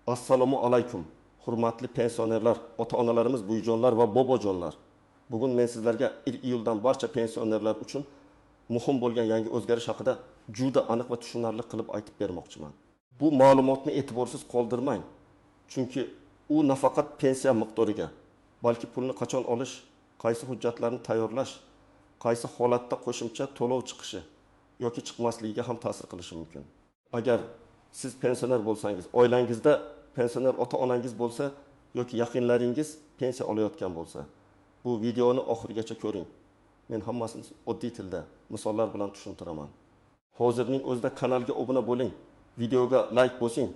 Assalomu alaykum, hurmatli pensionerlar, ota-onalarimiz, buvijonlar va bobojonlar. Bugun men sizlarga 1 iyuldan barcha pensionerlar uchun muhim bo'lgan yangi o'zgarish haqida juda aniq va tushunarli qilib aytib bermoqchiman. Bu ma'lumotni e'tiborsiz qoldirmang, chunki u nafaqat pensiya miqdoriga, balki pulni qachon olish, qaysi hujjatlarni tayyorlash, qaysi holatda qo'shimcha to'lov chiqishi yoki chiqmasligiga ham ta'sir qilishi mumkin. Agar siz pensioner bo'lsangiz, oilangizda pensioner ota-onangiz bo'lsa yoki yaqinlaringiz pensiya olayotgan bo'lsa, bu videoni oxirigacha ko'ring. Men hammasini oddiy tilda, misollar bilan tushuntiraman. Hozirning o'zida kanalga obuna bo'ling, videoga like bosing.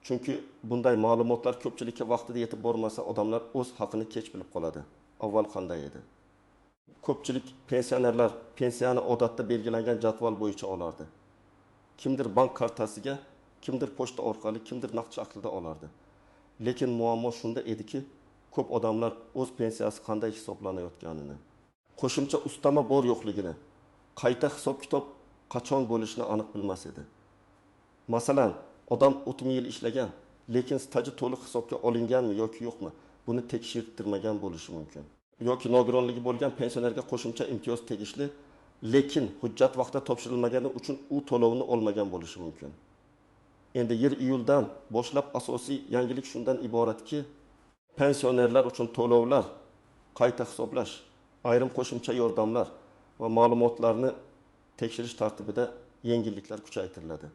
Chunki bunday ma'lumotlar ko'pchilikka vaqtida yetib bormasa, odamlar o'z haqini kech bilib qoladi. Avval qanday edi? Ko'pchilik pensionerlar pensiyani odatda belgilangan jadval bo'yicha olardi. Kimdir bank kartasiga, kimdir pochta orqali, kimdir naqd shaklida olardi. Lekin muammo shunda ediki, ko'p odamlar o'z pensiyasi qanday hisoblanayotganini, qo'shimcha ustama bor yo'qligini, qayta hisob-kitob qachon bo'lishini aniq bilmas edi. Masalan, odam 30 yil ishlagan, lekin staji to'liq hisobga olinganmi yoki yo'qmi, buni tekshirtirmagan bo'lishi mumkin. Yoki nogironligi bo'lgan pensionerga qo'shimcha imtiyoz tegishli, lekin hujjat vaqtida topshirilmagani uchun u to'lovni olmagan bo'lishi mumkin. Endi 1 iyuldan boshlab asosiy yangilik shundan iboratki, pensionerlar uchun to'lovlar qayta hisoblash, ayrim qo'shimcha yordamlar va ma'lumotlarni tekshirish tartibida yengilliklar kuchaytiriladi.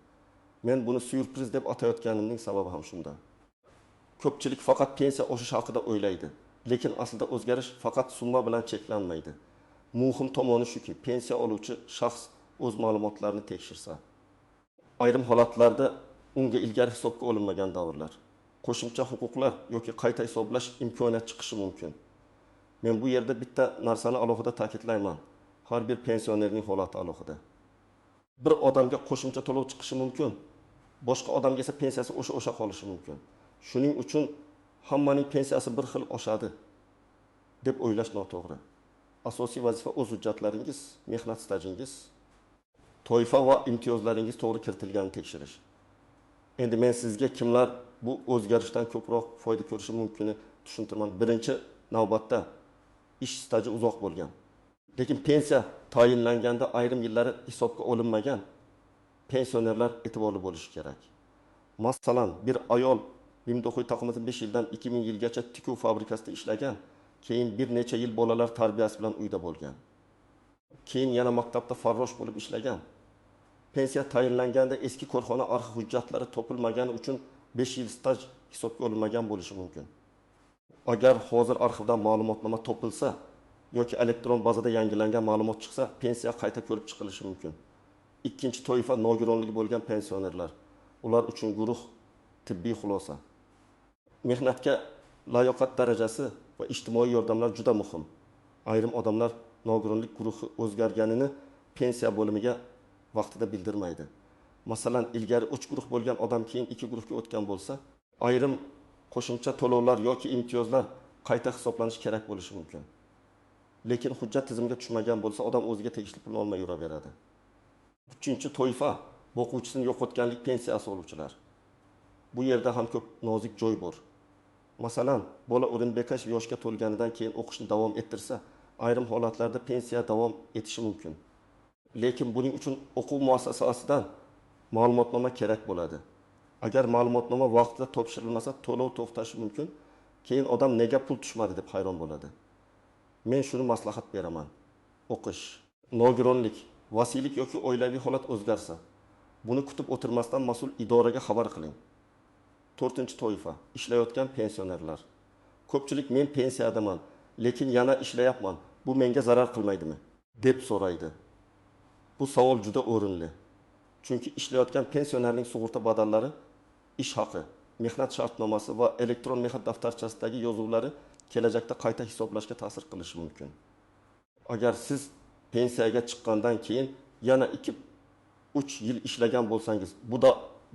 Men buni syurpriz deb atayotganimning sababi ham shunda. Ko'pchilik faqat pensiya oshishi haqida o'ylaydi, lekin aslida o'zgarish faqat summa bilan cheklanmaydi. Muhim tomoni shuki, pensiya oluvchi shaxs o'z ma'lumotlarini tekshirsa, ayrim holatlarda unga ilgari hisobga olinmagan davrlar, qo'shimcha huquqlar yoki qayta hisoblash imkoniyati chiqishi mumkin. Men bu yerda bitta narsani alohida ta'kidlayman. Har bir pensionerning holati alohida. Bir odamga qo'shimcha to'lov chiqishi mumkin, boshqa odamga esa pensiyasi o'sha qolishi mumkin. Shuning uchun hammaning pensiyasi bir xil oshadi deb o'ylash noto'g'ri. Asosiy vazifa o'z hujjatlaringiz, mehnat stajingiz, toifa va imtiyozlaringiz to'g'ri kiritilganini tekshirish. Endi men sizga kimlar bu o'zgarishdan ko'proq foyda ko'rishi mumkinini tushuntiraman. Birinchi navbatda ish staji uzoq bo'lgan, lekin pensiya tayinlanganda ayrim yillari hisobga olinmagan pensionerlar e'tiborli bo'lishi kerak. Masalan, bir ayol 1995 yildan 2000 yilgacha tikuv fabrikasida ishlagan, keyin bir necha yil bolalar tarbiyasi bilan uyda bo'lgan. Keyin yana maktabda farrosh bo'lib ishlagan. Pensiya tayinlanganda eski korxona arxiv hujjatlari topilmagani uchun 5 yil staj hisobga olinmagan bo'lishi mumkin. Agar hozir arxivdan ma'lumotnoma topilsa yoki elektron bazada yangilangan ma'lumot chiqsa, pensiya qayta ko'rib chiqilishi mumkin. Ikkinchi toifa nogironligi bo'lgan pensionerlar. Ular uchun guruh tibbiy xulosa. Mehnatga layoqat darajasi va ijtimoiy yordamlar juda muhim. Ayrim odamlar nogironlik guruhi o'zgarganini pensiya bo'limiga vaqtida bildirmaydi. Masalan, ilgari 3 guruh bo'lgan odam keyin 2 guruhga o'tgan bo'lsa, ayrim qo'shimcha to'lovlar yoki imtiyozlar qayta hisoblanishi kerak bo'lishi mumkin. Lekin hujjat tizimga tushmagan bo'lsa, odam o'ziga tegishli pulni olmay yuraveradi. Uchinchi toifa boquvchisini yo'qotganlik pensiyasi oluvchilar. Bu yerda ham ko'p nozik joy bor. Masalan, bola 15 yoshga to'lganidan keyin o'qishni davom ettirsa, ayrim holatlarda pensiya davom etishi mumkin. Lekin buning uchun o'quv muassasasidan ma'lumotnoma kerak bo'ladi. Agar ma'lumotnoma vaqtida topshirilmasa, to'lov to'xtashi mumkin. Keyin odam nega pul tushmadi deb hayron bo'ladi. Men shuni maslahat beraman. O'qish, nogironlik, vasiylik yoki oilaviy holat o'zgarsa, buni kutib o'tirmasdan mas'ul idoraga xabar qiling. To'rtinchi toifa ishlayotgan pensionerlar. Ko'pchilik men pensiyadaman, lekin yana ishlayapman, bu menga zarar qilmaydimi deb so'raydi. Bu savol juda o'rinli. Chunki ishlayotgan pensionerning sug'urta badallari, ish haqi, mehnat shartnomasi va elektron mehnat daftarchasidagi yozuvlari kelajakda qayta hisoblashga ta'sir qilishi mumkin. Agar siz pensiyaga chiqqandan keyin yana 2-3 yil ishlagan bo'lsangiz, bu da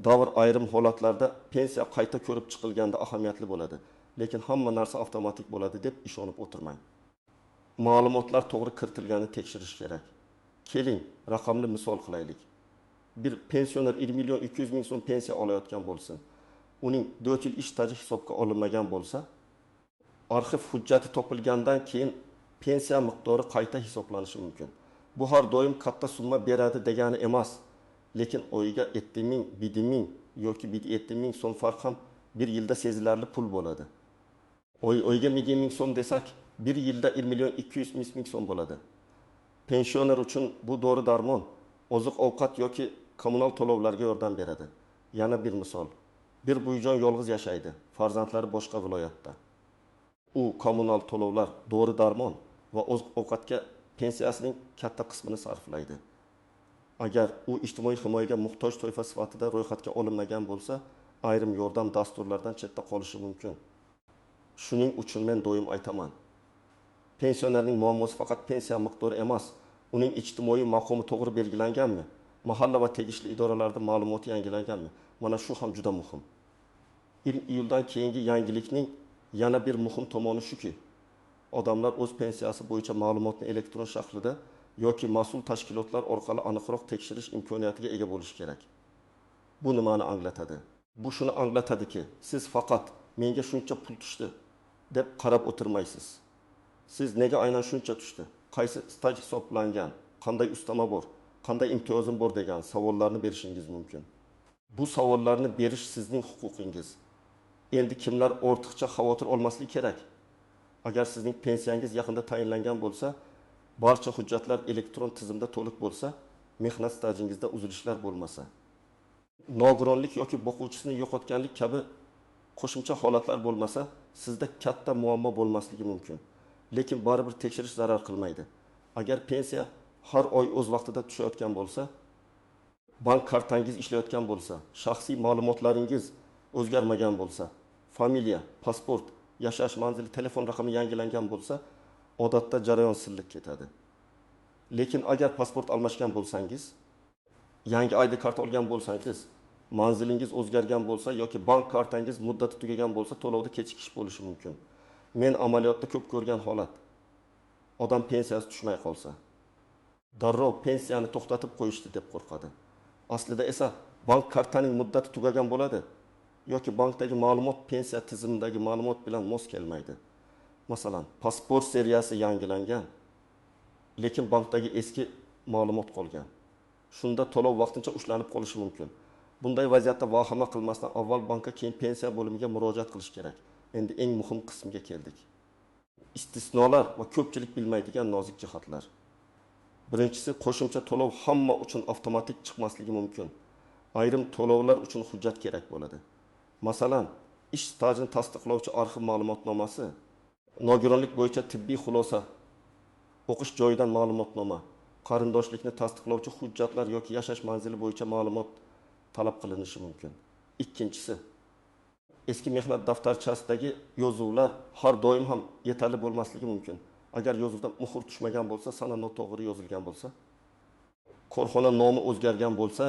davr ayrim holatlarda pensiya qayta ko'rib chiqilganda ahamiyatli bo'ladi. Lekin hamma narsa avtomatik bo'ladi deb ishonib o'tirmang. Ma'lumotlar to'g'ri kiritilganini tekshirish kerak. Keling, raqamli misol qilaylik. Bir pensioner 1 200 000 so'm pensiya olayotgan bo'lsin. Uning 4 yil ish staji hisobga olinmagan bo'lsa, arxiv hujjati topilgandan keyin pensiya miqdori qayta hisoblanishi mumkin. Bu har doim katta summa beradi degani emas, lekin oyiga 7 ming, 1 ming yoki 1,7 ming so'm farq ham bir yilda sezilarli pul bo'ladi. Oyiga 1 ming so'm desak, bir yilda 1 million 200 ming so'm bo'ladi. Pensioner uchun bu dori darmon, oziq ovqat yoki kommunal to'lovlarga yordam beradi. Yana bir misol. Bir buvijon yolg'iz yashaydi, farzandlari boshqa viloyatda. U kommunal to'lovlar, dori darmon va oziq ovqatga pensiyasining katta qismini sarflaydi. Agar u ijtimoiy himoyaga muhtoj toifa sifatida ro'yxatga olinmagan bo'lsa, ayrim yordam dasturlaridan chetda qolishi mumkin. Shuning uchun men doim aytaman: pensionerning muammosi faqat pensiya miqdori emas, uning ijtimoiy maqomi to'g'ri belgilanganmi, mahalla va tegishli idoralarda ma'lumoti yangilanganmi? Mana shu ham juda muhim. 1 iyuldan keyingi yangilikning yana bir muhim tomoni shuki, odamlar o'z pensiyasi bo'yicha ma'lumotni elektron shaklida yoki mas'ul tashkilotlar orqali aniqroq tekshirish imkoniyatiga ega bo'lishi kerak. Bu nimani anglatadi? Bu shuni anglatadiki, siz faqat menga shuncha pul tushdi deb qarab o'tirmaysiz. Siz nega aynan shuncha tushdi, qaysi staj hisoblangan, qanday ustama bor, qanday imtiyozim bor degan savollarni berishingiz mumkin. Bu savollarni berish sizning huquqingiz. Endi kimlar ortiqcha xavotir olmasligi kerak? Agar sizning pensiyangiz yaqinda tayinlangan bo'lsa, barcha hujjatlar elektron tizimda to'liq bo'lsa, mehnat stajingizda uzilishlar bo'lmasa, nogironlik yoki boquvchisini yo'qotganlik kabi qo'shimcha holatlar bo'lmasa, sizda katta muammo bo'lmasligi mumkin. Lekin baribir tekshirish zarar qilmaydi. Agar pensiya har oy o'z vaqtida tushayotgan bo'lsa, bank kartangiz ishlayotgan bo'lsa, shaxsiy ma'lumotlaringiz o'zgarmagan bo'lsa, familiya, pasport, yashash manzili, telefon raqami yangilangan bo'lsa, odatda jarayon silliq ketadi. Lekin agar pasport almashgan bo'lsangiz, yangi ID karta olgan bo'lsangiz, manzilingiz o'zgargan bo'lsa yoki bank kartangiz muddati tugagan bo'lsa, to'lovda kechikish bo'lishi mumkin. Men amaliyotda ko'p ko'rgan holat: odam pensiyasi tushmay qolsa, darrov pensiyani to'xtatib qo'yishdi deb qo'rqadi. Aslida esa bank kartaning muddati tugagan bo'ladi yoki bankdagi ma'lumot pensiya tizimidagi ma'lumot bilan mos kelmaydi. Masalan, pasport seriyasi yangilangan, lekin bankdagi eski ma'lumot qolgan. Shunda to'lov vaqtincha ushlanib qolishi mumkin. Bunday vaziyatda vahima qilmasdan avval bankka, keyin pensiya bo'limiga murojaat qilish kerak. Endi eng muhim qismga keldik: istisnolar va ko'pchilik bilmaydigan nozik jihatlar. Birinchisi, qo'shimcha to'lov hamma uchun avtomatik chiqmasligi mumkin. Ayrim to'lovlar uchun hujjat kerak bo'ladi. Masalan, ish stajini tasdiqlovchi arxiv ma'lumotnomasi, nogironlik bo'yicha tibbiy xulosa, o'qish joyidan ma'lumotnoma, qarindoshlikni tasdiqlovchi hujjatlar yoki yashash manzili bo'yicha ma'lumot talab qilinishi mumkin. Ikkinchisi, eski mehnat daftarchasidagi yozuvlar har doim ham yetarli bo'lmasligi mumkin. Agar yozuvda muhr tushmagan bo'lsa, sana noto'g'ri yozilgan bo'lsa, korxona nomi o'zgargan bo'lsa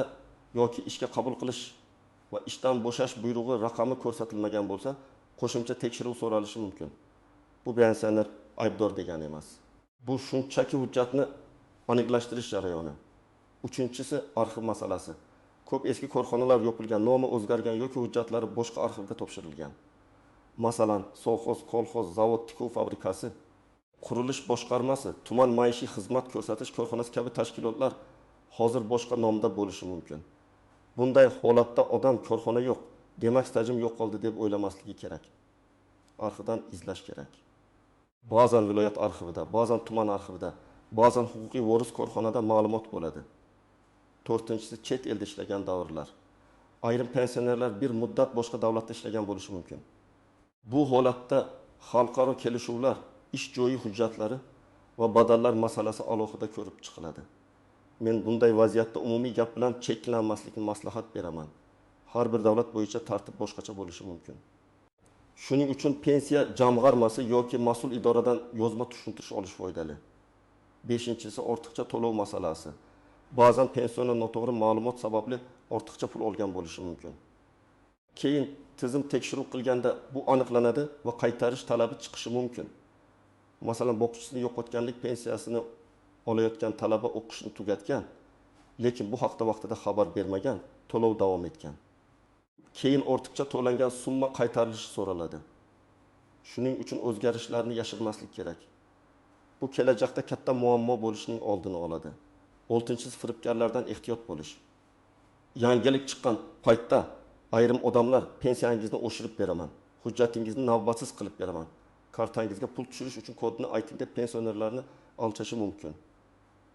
yoki ishga qabul qilish va ishdan bo'shash buyrug'i raqami ko'rsatilmagan bo'lsa, qo'shimcha tekshiruv so'ralishi mumkin. Bu pensioner aybdor degani emas, bu shunchaki hujjatni aniqlashtirish jarayoni. Uchinchisi, arxiv masalasi. Ko'p eski korxonalar yopilgan, nomi o'zgargan yoki hujjatlari boshqa arxivga topshirilgan. Masalan, sovxoz, kolxoz, zavod, tikuv fabrikasi, qurilish boshqarmasi, tuman maishiy xizmat ko'rsatish korxonasi kabi tashkilotlar hozir boshqa nomda bo'lishi mumkin. Bunday holatda odam korxona yo'q, demak stajim yo'qoldi deb o'ylamasligi kerak. Arxivdan izlash kerak. Ba'zan viloyat arxivida, ba'zan tuman arxivida, ba'zan huquqiy voris korxonada ma'lumot bo'ladi. To'rtinchisi, chet elda ishlagan davrlar. Ayrim pensionerlar bir muddat boshqa davlatda ishlagan bo'lishi mumkin. Bu holatda xalqaro kelishuvlar, ish joyi hujjatlari va badallar masalasi alohida ko'rib chiqiladi. Men bunday vaziyatda umumiy gap bilan cheklanmaslikni maslahat beraman. Har bir davlat bo'yicha tartib boshqacha bo'lishi mumkin. Shuning uchun pensiya jamg'armasi yoki mas'ul idoradan yozma tushuntirish olish foydali. Beshinchisi, ortiqcha to'lov masalasi. Ba'zan pensioner noto'g'ri ma'lumot sababli ortiqcha pul olgan bo'lishi mumkin. Keyin tizim tekshiruv qilganda bu aniqlanadi va qaytarish talabi chiqishi mumkin. Masalan, boquvchisini yo'qotganlik pensiyasini olayotgan talaba o'qishni tugatgan, lekin bu haqda vaqtida xabar bermagan, to'lov davom etgan. Keyin ortiqcha to'langan summa qaytarilishi so'raladi. Shuning uchun o'zgarishlarni yashirmaslik kerak. Bu kelajakda katta muammo bo'lishining oldini oladi. Oltinchisi, firibgarlardan ehtiyot bo'lish. Yangilik chiqqan paytda ayrim odamlar pensiyangizni oshirib beraman, hujjatingizni navbatsiz qilib beraman, kartangizga pul tushirish uchun kodni ayting deb pensionerlarni alchashi mumkin.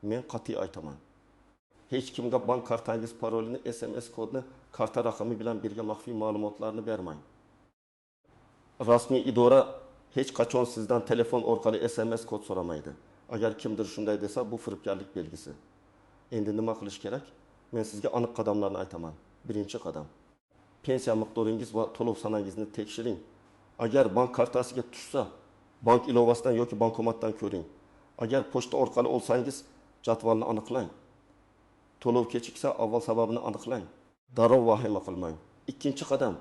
Men qat'iy aytaman. Hech kimga bank kartangiz parolini, SMS kodni, karta raqami bilan birga maxfiy ma'lumotlarni bermang. Rasmiy idora hech qachon sizdan telefon orqali SMS kod so'ramaydi. Agar kimdir shunday desa, bu firibgarlik belgisi. Endi nima qilish kerak? Men sizga aniq qadamlarni aytaman. Birinchi qadam. Pensiya miqdoringiz va to'lov sanangizni tekshiring. Agar bank kartasiga tushsa, bank ilovasidan yoki bankomatdan ko'ring. Agar pochta orqali olsangiz, jadvalni aniqlang. To'lov kechiksa, avval sababini aniqlang. Darrov vahima qilmang. Ikkinchi qadam.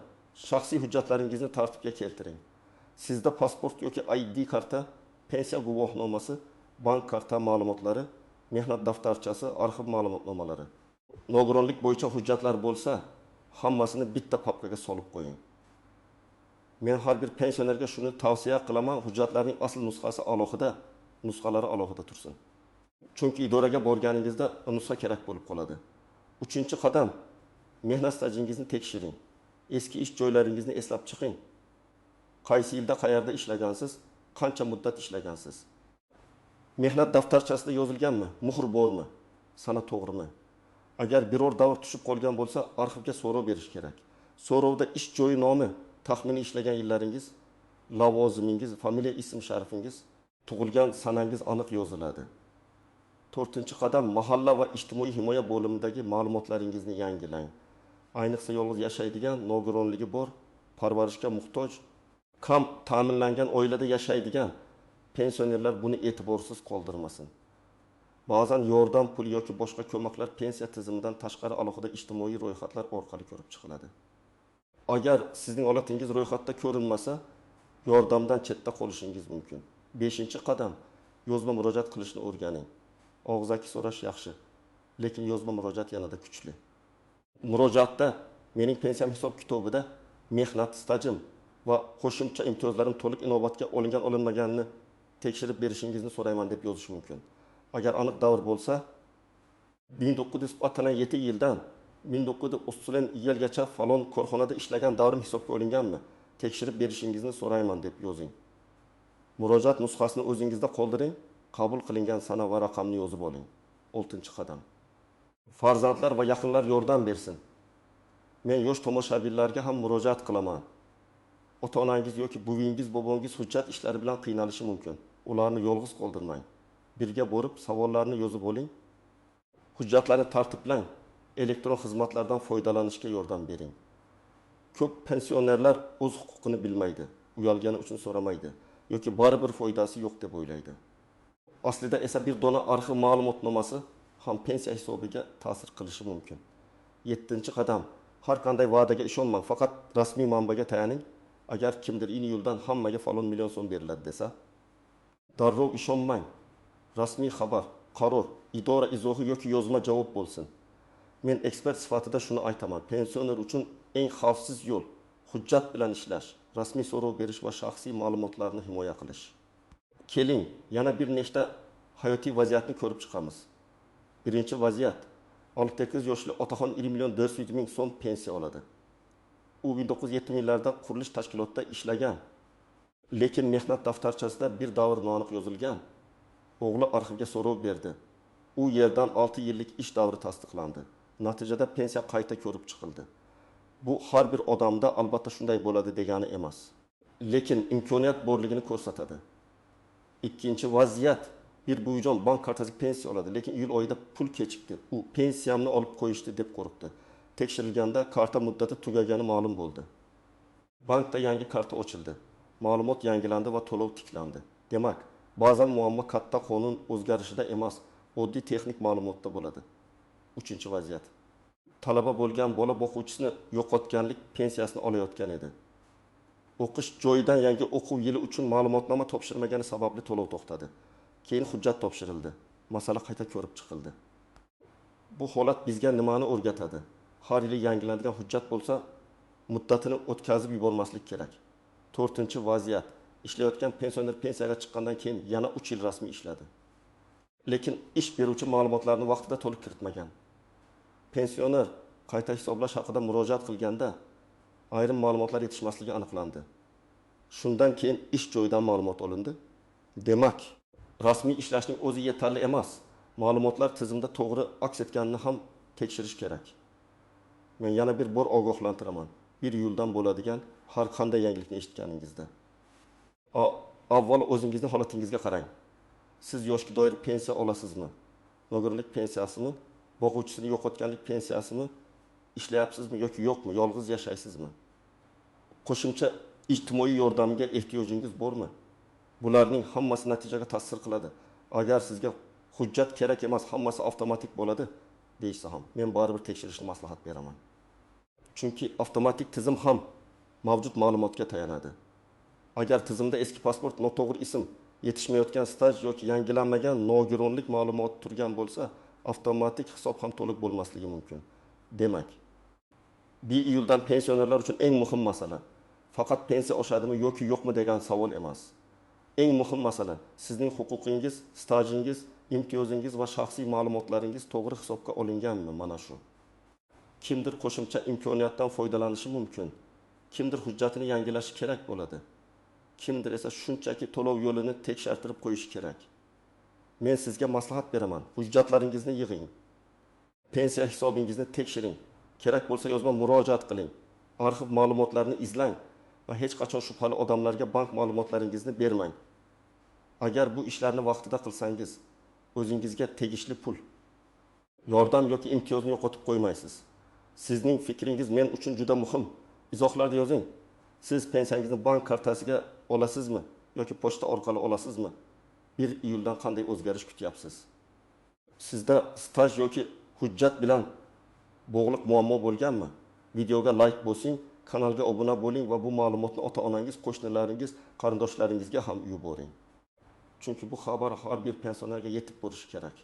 Shaxsiy hujjatlaringizni tartibga keltiring. Sizda pasport yoki ID karta, pensiya guvohnomasi, bank karta ma'lumotlari, mehnat daftarchasi, arxiv ma'lumotnomalari. Nogironlik bo'yicha hujjatlar bo'lsa, hammasini bitta papkaga solib qo'ying. Men har bir pensionerga shuni tavsiya qilaman, hujjatlarning asl nusxasi alohida, nusxalari alohida tursin. Chunki idoraga borganingizda nusxa kerak bo'lib qoladi. Uchinchi qadam, mehnat stajingizni tekshiring. Eski ish joylaringizni eslab chiqing. Qaysi yilda qayerda ishlagansiz, qancha muddat ishlagansiz? Mehnat daftarchasida yozilganmi, muhr bormi, sana to'g'rimi? Agar biror davr tushib qolgan bo'lsa, arxivga so'rov berish kerak. So'rovda ish joyi nomi, taxminiy ishlagan yillaringiz, lavozimingiz, familiya, ism sharifingiz, tug'ilgan sanangiz aniq yoziladi. To'rtinchi qadam, mahalla va ijtimoiy himoya bo'limidagi ma'lumotlaringizni yangilang. Ayniqsa yolg'iz yashaydigan, nogironligi bor, parvarishga muhtoj, kam ta'minlangan oilada yashaydigan pensionerlar buni e'tiborsiz qoldirmasin. Ba'zan yordam puli yoki boshqa ko'maklar pensiya tizimidan tashqari alohida ijtimoiy ro'yxatlar orqali ko'rib chiqiladi. Agar sizning holatingiz ro'yxatda ko'rinmasa, yordamdan chetda qolishingiz mumkin. Beshinchi qadam, yozma murojaat qilishni o'rganing. Og'zaki so'rash yaxshi, lekin yozma murojaat yanada kuchli. Murojaatda mening pensiyam hisob kitobida mehnat stajim va qo'shimcha imtiyozlarim to'liq inobatga olingan olinmaganini tekshirib berishingizni so'rayman deb yozish mumkin. Agar aniq davr bo'lsa, 1997 yildan 1930 yilgacha falon korxonada ishlagan davrim hisobga olinganmi? Tekshirib berishingizni so'rayman deb yozing. Murojaat nusxasini o'zingizda qoldiring, qabul qilingan sana va raqamni yozib oling. 6-qadam. Farzandlar va yaqinlar yordam bersin. Men yosh tomoshabinlarga ham murojaat qilaman. Ota-onangiz yoki buvingiz, bobongiz hujjat ishlari bilan qiynalishi mumkin. Ularni yolg'iz qoldirmang. Birga borib savollarni yozib oling. Hujjatlarni tartiblang. Elektron xizmatlardan foydalanishga yordam bering. Ko'p pensionerlar o'z huquqini bilmaydi, uyalgani uchun so'ramaydi yoki baribir foydasi yo'q deb o'ylaydi. Aslida esa bir dona arxiv ma'lumotnomasi ham pensiya hisobiga ta'sir qilishi mumkin. 7-qadam. Har qanday va'daga ishonmang, faqat rasmiy manbaga tayaning. Agar kimdir iyuldan hammaga falon million so'm beriladi desa, darrov ishonmang. Rasmiy xabar, qaror, idora izohi yoki yozma javob bo'lsin. Men ekspert sifatida shuni aytaman. Pensioner uchun eng xavfsiz yo'l hujjat bilan ishlash, rasmiy so'rov berish va shaxsiy ma'lumotlarni himoya qilish. Keling, yana bir nechta hayotiy vaziyatni ko'rib chiqamiz. Birinchi vaziyat. 68 yoshli otaxon 1 million 400 ming so'm pensiya oladi. U 1970-yillarda qurilish tashkilotida ishlagan, lekin mehnat daftarchasida bir davr noaniq yozilgan. O'g'li arxivga so'rov berdi. U yerdan 6 yillik ish davri tasdiqlandi. Natijada pensiya qayta ko'rib chiqildi. Bu har bir odamda albatta shunday bo'ladi degani emas, lekin imkoniyat borligini ko'rsatadi. Ikkinchi vaziyat. Bir buvijon bank kartasiga pensiya oladi, lekin iyul oyida pul kechikdi. U pensiyamni olib qo'yishdi deb qo'rqdi. Tekshirilganda karta muddati tugagani ma'lum bo'ldi. Bankda yangi karta ochildi. Ma'lumot yangilandi va to'lov tiklandi. Demak, ba'zan muammo katta qonun o'zgarishida emas, oddiy texnik ma'lumotda bo'ladi. Uchinchi vaziyat. Talaba bo'lgan bola boquvchisini yo'qotganlik pensiyasini olayotgan edi. O'qish joyidan yangi o'quv yili uchun ma'lumotnoma topshirmagani sababli to'lov to'xtadi. Keyin hujjat topshirildi. Masala qayta ko'rib chiqildi. Bu holat bizga nimani o'rgatadi? Har yili yangilanadigan hujjat bo'lsa, Muddatini o'tkazib yubormaslik kerak. To'rtinchi vaziyat. Ishlayotgan pensioner pensiyaga chiqqandan keyin yana 3 yil rasmiy ishladi. Lekin ish beruvchi ma'lumotlarni vaqtida to'liq kiritmagan. Pensioner qayta hisoblash haqida murojaat qilganda ayrim ma'lumotlar yetishmasligi aniqlandi. Shundan keyin ish joyidan ma'lumot olindi. Demak, rasmiy ishlashning o'zi yetarli emas. Ma'lumotlar tizimda to'g'ri aks etganini ham tekshirish kerak. Men yana bir bor ogohlantiraman. 1 iyuldan bo'ladigan har qanday yangilikni eshitganingizda avval o'zingizni holatingizga qarang. Siz yoshga doir pensiya olasizmi? Nogironlik pensiyasimi? Boquvchisini yo'qotganlik pensiyasimi? Ishlayapsizmi yoki yo'qmi? Yolg'iz yashaysizmi? Qo'shimcha ijtimoiy yordamga ehtiyojingiz bormi? Bularning hammasi natijaga ta'sir qiladi. Agar sizga hujjat kerak emas, hammasi avtomatik bo'ladi deyishsa ham, men baribir tekshirishni maslahat beraman. Chunki avtomatik tizim ham mavjud ma'lumotga tayanadi. Agar tizimda eski pasport, noto'g'ri ism, yetishmayotgan staj yoki yangilanmagan nogironlik ma'lumoti turgan bo'lsa, avtomatik hisob ham to'liq bo'lmasligi mumkin. Demak, 1 iyuldan pensionerlar uchun eng muhim masala faqat pensiya oshadimi yoki yo'qmi degan savol emas. Eng muhim masala sizning huquqingiz, stajingiz, imtiyozingiz va shaxsiy ma'lumotlaringiz to'g'ri hisobga olinganmi? Mana shu. Kimdir qo'shimcha imkoniyatdan foydalanishi mumkin. Kimdir hujjatini yangilashi kerak bo'ladi. Kimdir esa shunchaki to'lov yo'lini tekshirtirib qo'yishi kerak. Men sizga maslahat beraman. Hujjatlaringizni yig'ing. Pensiya hisobingizni tekshiring. Kerak bo'lsa yozma murojaat qiling. Arxiv ma'lumotlarini izlang va hech qachon shubhali odamlarga bank ma'lumotlaringizni bermang. Agar bu ishlarni vaqtida qilsangiz, o'zingizga tegishli pul, yordam yoki imtiyozni yo'qotib qo'ymaysiz. Sizning fikringiz men uchun juda muhim. Izohlarda yozing. Siz pensiyangizni bank kartasiga olasizmi yoki pochta orqali olasizmi? 1 iyuldan qanday o'zgarish kutyapsiz? Sizda staj yoki hujjat bilan bog'liq muammo bo'lganmi? Videoga like bosing, kanalga obuna bo'ling va bu ma'lumotni ota-onangiz, qo'shnilaringiz, qarindoshlaringizga ham yuboring. Chunki bu xabar har bir pensionerga yetib borishi kerak.